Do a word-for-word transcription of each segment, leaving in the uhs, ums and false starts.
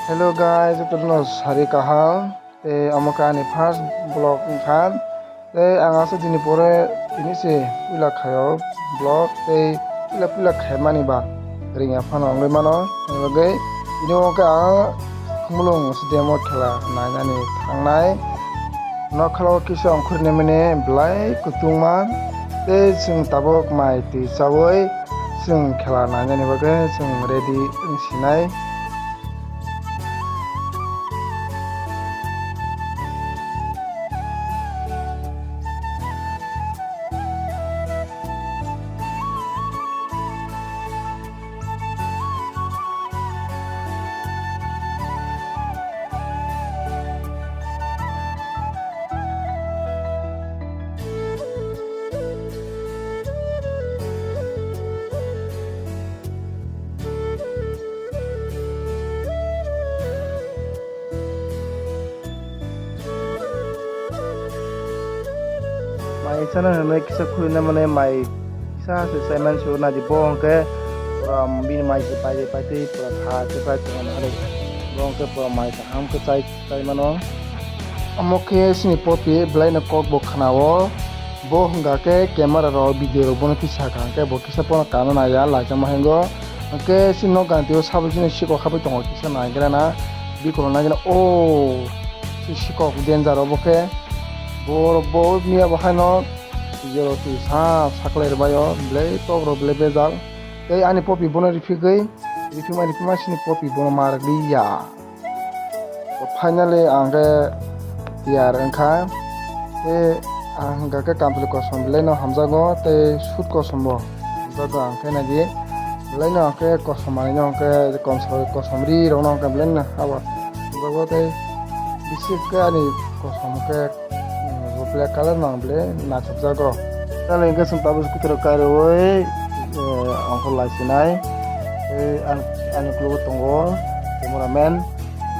Hello guys, jotono sari kaham. Tei omo khe ani first vlog wngkha. Tei ang aswk dini pore tini se puila khaio vlog, tei puila puila khaimani ba ringya phano wngwi mano. Hwnwi bagwi tini o khe ang Khumulwng stadium o khela nainani thangnai. Nokhelao kisa ongkhorni mani belai kutungma, tei chwng tabuk mai twi chaui chwng khela nainani bagwi chwng ready wng sinai. Mai sana hwnwi kisa khulina mane mai kisa se saiman se nadi bo hwnkhe pura bini mai se paide paide pura kha khe pai tongmani hari bo hwnkhe pura mai kaham khe chai chai mano. Omo khe chini popi belaino kok bo khna-o. Bo hwnka khe camera rok video rok bono kisa ka hwnkhe bo kisa pono kana naiya laijama hengo. Hwnkhe chini nok ganti o sabo chini sikok habai tongo kisa naigra na bikolo naigra o sikok danger obo khe. Borok bo miya bo haino video rok twi sa saklai rwbaio belai tok rok belai bejal. Tei ani popi bono riphigwi riphima riphima chini popi bono ma rwkliya. Finally ang khe tiyar wngkha. Tei ang hwnkha khe kampli kosom belaino hamjago tei sut kosom bo hamjago ang khe naidi. Belaino ang khe kosom manwino ang khe kosom ri rokno ang khe belaino habo hamjago tei bisi khe ani kosom khe. Hmm, bo black color no ang ble naithokjago. Tale hwnkhe chwng tabuk scooty rok kairoui, eh, ongkhor lai sinai. Tei ang, ani ukologo tongo camera man.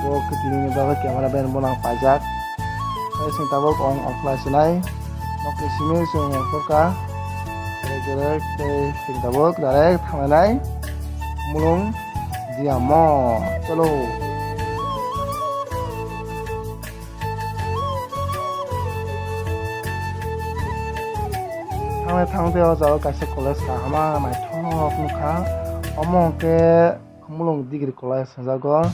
Bo kiting ni bagwi camera man bono ang paijak. Tei chwng tabuk ong, ongkhor lai sinai. Nokni simi chwng ongkhor kha. Direct, direct, tei chwng tabuk direct thanglainai. Mulung diamo. Chalo. Thanglai thangtwi o jaga kaisa college kahama naithok nukha. Omo hwnkhe Khumulwng Degree College hwnjago.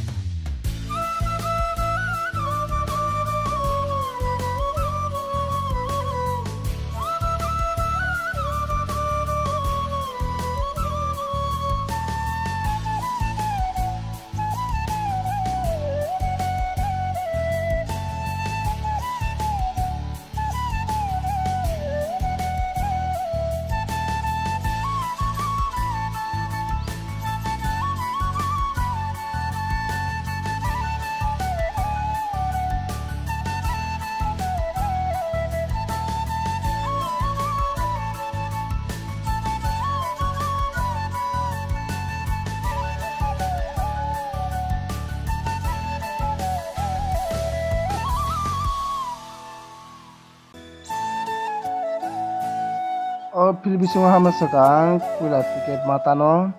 O field bisingo hama swkang puila ticket ma tano.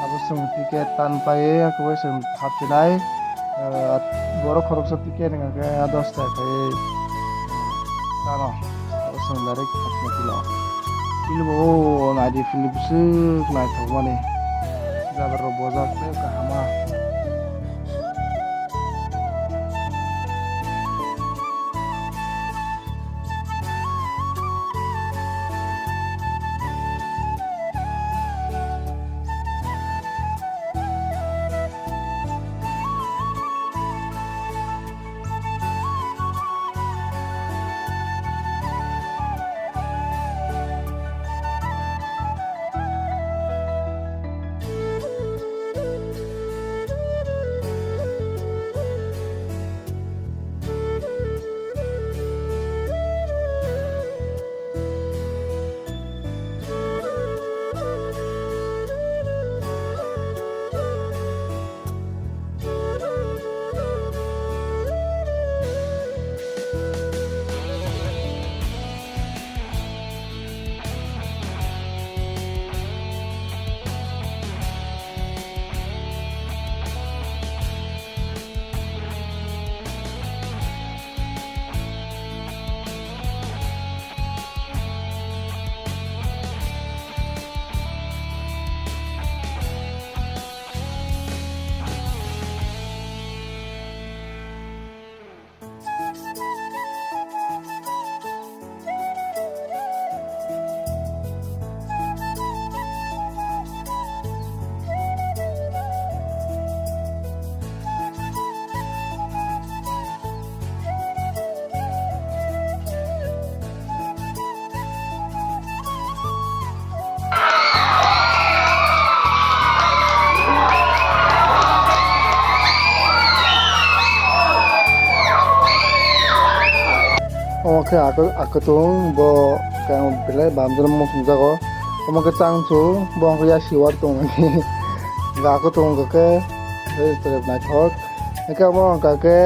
Abo chwng ticket tan paiwi, haikhe bai chwng hapchinai, ah, borok khoroksa ticket hwnkha khe dos taka kaiwi tano. Abo chwng direct hapchina philo. Philbo o naidi philbo bwswk naithokmani. Jabar rok bojak tei kahama. Omo khe ako-, akwtwng bo khe ang belai bamjano muchungjago. Omo khe changsu bo wngkha ya siwar tongmani. Hwnkhe akwtwng hwnkha khe restaurant naithok. Hwnkhe omo hwnkha khe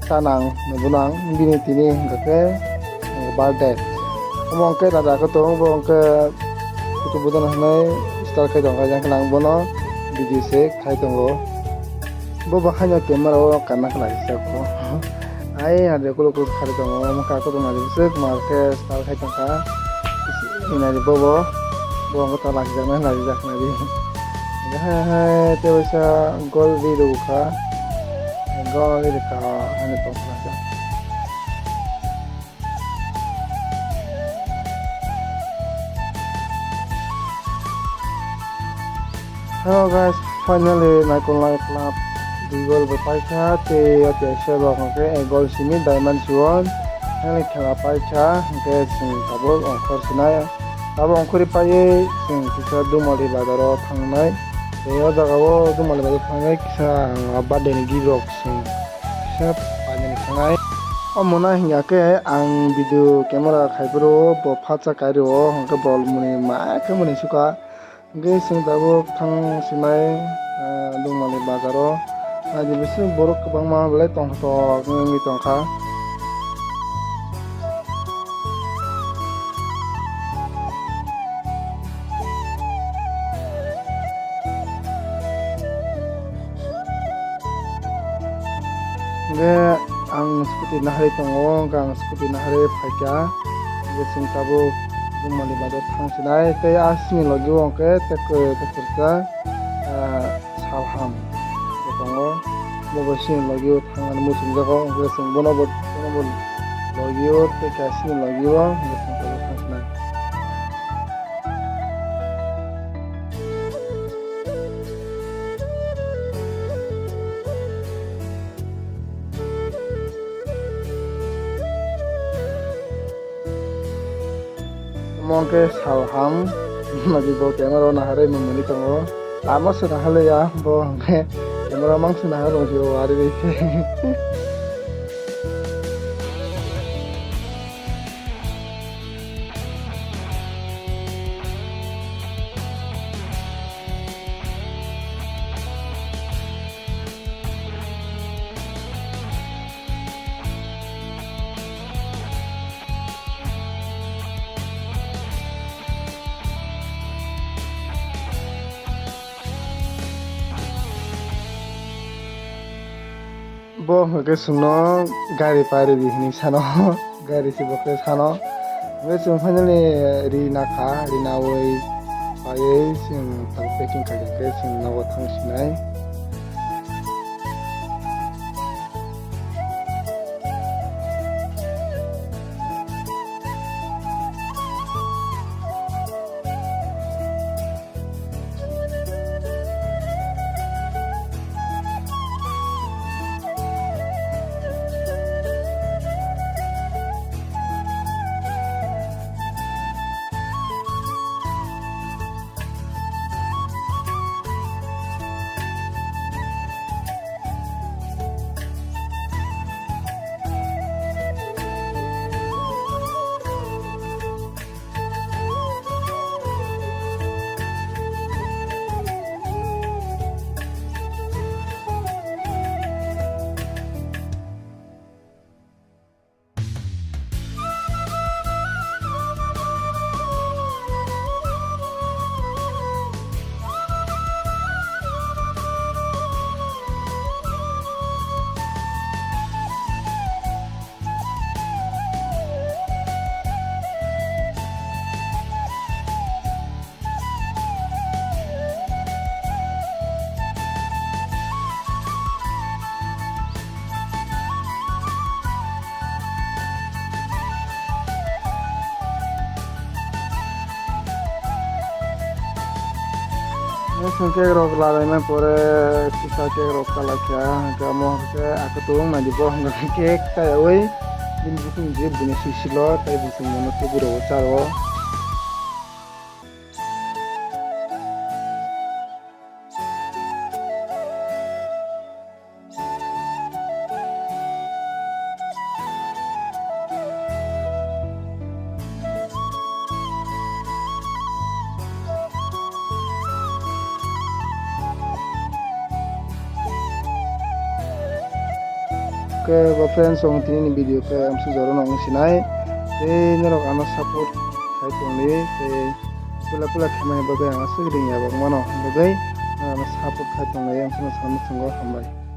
chanang, bono ang bini tini hwnkha khe birthday. Omo hwnkhe raja akwtwng bo hwnkhe kuchuk budana hwnwi style khai tongkha, yang khe ang bono video se khai tongo. Bo bo haino camera o kanna khlai sako. Ai ade kulo kulo khari tongo, omo kha kutung nadi bwswk mar khe style khai tongkha. Ina di bo bo. Bo ang ta laki jaknai laki jaknai di. Hai hai te waisa gol di do kha. Gol di kha ani tongkha. Hello guys, finally Naikolnai Club dui gol bo paikha, tei O T S rok hwnkhe ek gol simi Diamond Suwon. Finally khela paikha, hwnkhe chwng tabuk ongkhor sinai. Tabuk ongkhorwi paiwi chwng kisa Dumali bazaro thangnai. Tei o jagao Dumali bazaro thangnai kisa ang birthday ni gift rok chwng kisa painani thangnai. Omo na hwnkha khe ang video camera khai phuru bo phatsa kai rwo, hwnkhe bo mwnwi ma khe mwnwi sukha. Hwnkhe chwng tabuk thang sinai, ah, Dumali bazaro. Naidi bisingo borok kwbangma belai tongthok wngwi tongkha. Hwnkhe ang scooty naharwi tongo, hwnkhe ang scooty naharwi phaikha. Hwnkhe chwng tabuk Dumali bazaro thang sinai, tei asini logi o hwnkhe tei kwrwi kwrwsa, ah, Salham bo tongo. Bo bo chini logi o thangmani muchungjago, hwnkhe chwng bono bo, bono bo logi o tei khe asini logi o hwnkhe chwng tabuk thang sinai. Omo khe Salham, magi bo camera o naharwi mwnwi tongo. Lama se naharliya, bo hwnkhe camera mang se naharwi rw ari ri khe. Bo hwnkhe chwngno gari pari di hinwi sano, gari se bo khe sano. Hwnkhe chwng finally ri nakha, ri nawi paiwi chwng packing khaikhe chwng nogo thang sinai. Chwng cake rok lalaina pore kisa cake rok kalaikha, hwnkhe omo hwnkhe akwtwng naidi bo hwnkhe cake taiwi bini bukung je bini sisilo tei bini simi mano tubui rok chao. Khe bo friends, ang tini ni video khe amsuk jora no wng sinai. Tei norok ano support khai tongdi, tei pula pula khaimani bagwi ang aswk ring ya bagwi mano, bagwi norok ano support khai tonglai, ang chwngno salmo chwngno hambai.